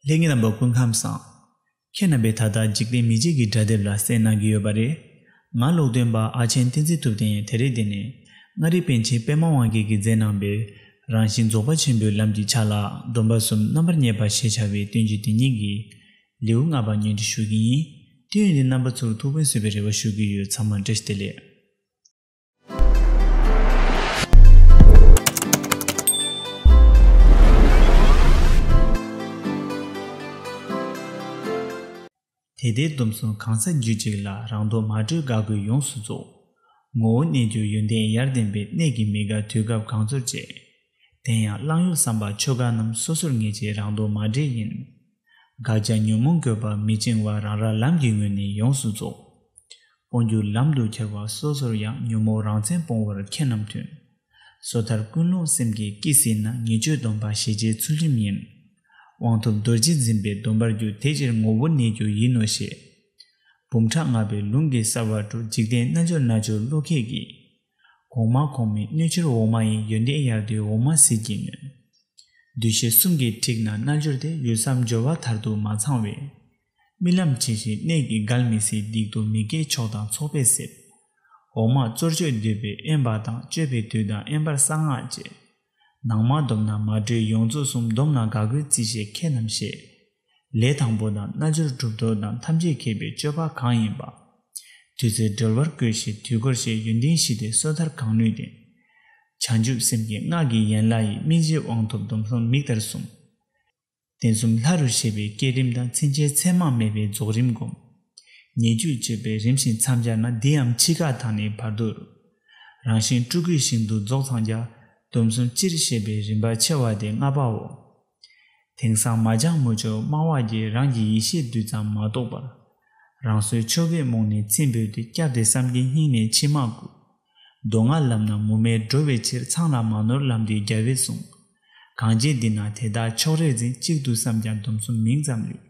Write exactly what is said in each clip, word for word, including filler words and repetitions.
ལྷན་རྒྱས་རྣམ་པ་སྐུ་ཁམས་བཟང་། ཁྱེད་རྣམ་པས་ད་ལྟ་འཇིག་རྟེན་མི་མཇེད་ཀྱི་སྒྲ་དེབ་ལ་གསན་གནང་གི་ཡོད་པ་རེད། ང་ཀློག་འདོན་པ་ཨ་ཆེན་བསྟན་འཛིན་ཐུབ་བསྟན་ཡིན། དེ་རིང་འདི་ནས་མངའ་རིས་པཎ་ཆེན་པད་མ་དབང་རྒྱལ་གྱིས་མཛད་གནང་བའི་རང་བཞིན་རྫོགས་པ་ཆེན་པོའི་ལམ་གྱི་ཆ་ལག་སྡོམ་པ་གསུམ་རྣམ་པར་ངེས་པ་ཞེས་བྱ་བའི་བསྟན་བཅོས་དེ་ཉིད་ཀྱི་ལེའུ་ལྔ་པ་སྙན་སྒྲོན་ཞུ་གི་ཡིན། དུས་ཡུན་འདི་རྣམ་པ་ཚོར་ཐུགས་ཕན་གསོས་པའི་རེ་བ་ཞུ་གི་ཡོད། ཚང་མ་བཀྲ་ཤིས་བདེ་ལེགས། དེ་ལྟའི་སྡོམ་གསུམ་གང་ཟག་རྒྱུད་གཅིག་ལ། རང་དོན་མ་གྲོལ་དགག་དགོས་ཡོངས་སུ་རྫོགས། ངོ་བོ་གནས་གྱུར་ཡོན་ཏན་ཡར་ལྡན་པའི། གནད་ཀྱིས་མི་དགག་དུས་སྐབས་གང་ཚོར་བཅས། དེ་ཡང་བླང་ཡོད་བསམ་པ་ཆོས་འགའ་རྣམས། སོ་སོར་ངེས་བྱེད་རང་དོན་མ་འདྲེས་ཡིན། དགག་བྱ་ཉོན་མོངས་བཀོད་པ་མི་འཆིང་བ། རང་རང་ལམ་གྱི་ངོས་ནས་ཡོངས་སུ་རྫོགས། སྤོང་རྒྱུ་ལམ་དུ་ཁྱེར་བ་སོ་སོར་ཡང་། ཉོན་མོངས་རང་མཚན་སྤོང་བར་མཁས་རྣམས་མཐུན། སོ་ཐར་ཀུན་སློང་སེམས་ཀྱིས་ཀྱིས་ཟིན་ན། ཉེས་སྤྱོད་སྡོམ་པ་ཞི་བྱེད་ཚུལ་ཁྲིམས་ཡིན། དབང་ཐོབ་རྡོ་རྗེ་འཛིན་པས་སྡོམ་པར་འགྱུར། དེ་ཕྱིར་ངོ་བོ་གནས་གྱུར་ཡིན་ནོ་ཞེས། འབུམ་ཕྲག་ལྔ་པའི་ལུང་གིས་གསལ་བར་སྤྲོ། འཇིག་རྟེན་རྣལ་འབྱོར་རྣལ་འབྱོར་བློ་མཁས་ཀྱིས། གོང་མ་གོང་མའི་སྣོད་ཆུར་འོག་མ་ཡིན། ཡོན་ཏན་ཡར་ལྡན་འོག་མ་ཟིལ་གྱིས་གནོན། འདུ་ཤེས་གསུམ་གྱིས་འཁྲིགས་ན་རྣལ་འབྱོར་ཏེ། ཡུལ་ཙམ་འབྱོར་བ་མཐར་ཐུག་མ་ཚང་བས། རྨི་ལམ་ཇི་བཞིན་གནད་ཀྱིས་འགལ་མི་སྲིད། སྡིག་ཏོ་མི་དགེ་ཕྱོགས་དང་ཚོགས་པས་སྲེད། འོག་མ་གཙོར་སྤྱོད་འདོད་པས་དབེན་པ་དང་། སྤྱོད་པའི་དུས་དང་དབེན་པར་གསང་སྔགས་བཅས། ནང་མ་སྡོམ་ན་མ་གྲོལ་ཡོངས་རྫོགས་གསུམ། སྡོམ་ན་དགག་དགོས་རྩིས་ཞེས་མཁས་རྣམས་བཤད། ལས་དང་པོ་དང་རྣལ་འབྱོར་གྲུབ་མཐོ་དང་། ཐམས་ཅད་མཁས་པའི་སྤྱོད་པ་གང་ཡིན་པ། དུས་ཚོད་འབྲེལ་བར་བཀོད་ཞིང་དུས་འཁོར་ཞེས། ཡོན་ཏན་བཞི་སྟེ་སོ་ཐར་གང་ནུས་ལྡན། བྱང་ཆུབ་སེམས་ཀྱི་སྔགས་ཀྱི་ཡན་ལག་ཡིན། སྨིན་བྱེད་དབང་ཐོབ་སྡོམ་གསུམ་མིག་ལྟར་གསུམ། གདན་གསུམ་ལྷ་རུ་ཞེས་པའི་བསྐྱེད་རིམ་དང་། མཚན་ཆེན་མཚན་མ་མེད་པའི་རྫོགས་རིམ་བསྒོམ། ཉེ་བརྒྱུད་སྤྱོད་པས་རིམ་བཞིན་མཚམས་སྦྱར་ན། འདི་ཡང་འཆི་ཁ་དང་ནི་བར་དོ་རུ། རང་བཞིན་སྤྲུལ་སྐུའི་ཞིང་དུ་རྫོགས་འཚང་རྒྱ། སྡོམ་གསུམ་སྤྱིར་ཞེས་པའི་རིམ་པ་ཆེ་བ་སྟེ་ལྔ་པའོ། དེང་སང་མ་སྦྱངས་མུ་ཅོག་སྨྲ་བ་གྱིས། རང་གི་ཡེ་ཤེས་རྡུལ་ཙམ་མ་རྟོགས་པར། རང་སོའི་ཆོ་གས་རྨོངས་ནས་ཚིམ་པོས་ཏེ། སྐྱབས་དེ་བསམ་གྱིས་སྙིང་ནས་མཆི་མ་བཀུག། མདོ་སྔགས་ལམ་ན་མུ་མེད་འགྲོ་བའི་ཕྱིར། ཚང་ལ་མ་ནོར་ལམ་འདི་རྒྱལ་བས་གསུངས། གང་བྱས་འདི་ན་དེ་དག་ཕྱོགས་རིས་འཛིན། གཅིག་ཏུ་བསམ་ཀྱང་སྡོམ་གསུམ་མིང་ཙམ་ལུས།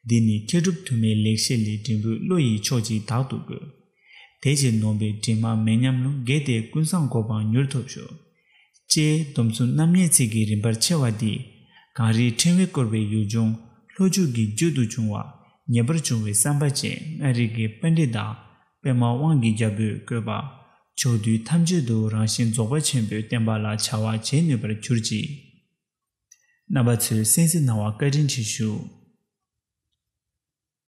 འདི་ནི་མཁས་གྲུབ་དུ་མའི་ལེགས་བཤད་ལས། འབྲིང་པོའི་བློ་ཡིས་ཕྱོགས་གཅིག་དག་ཏུ་དགོས། དེ་ཕྱིར་ནོངས་པའི་དྲི་མ་མེད་སྙམ་ལུགས། གལ་ཏེ་ཀུན་བཟང་གོ་འཕང་མྱུར་ཐོབ་ཤོག། ཅེས་སྡོམ་གསུམ་རྣམ་ངེས་ཚིག་གི་རིམ་པར་ཕྱེ་བ་འདིས། གངས་རིའི་ཕྲེང་བས་བསྐོར་བའི་ཡུལ་ལྗོངས་ལྷོ་ཕྱོགས་ཀྱི་རྒྱུད་དུ་བྱུང་བ། ངེས་པར་འབྱུང་བའི་བསམ་པ་ཅན་མངའ་རིས་ཀྱི་པཎྜི་ཏ་པདྨ་དབང་གི་རྒྱལ་པོས་བཀོད་པ། ཕྱོགས་དུས་ཐམས་ཅད་དུ་རང་བཞིན་རྫོགས་པ་ཆེན་པོས་བསྟན་པ་ལ་བྱ་བ་བྱེད་ནུས་པར་གྱུར་ཅིག། རྣམ་པ་ཚོས་གསན་གཟིགས་གནང་བར་བཀའ་དྲིན་ཆེ་ཞུ།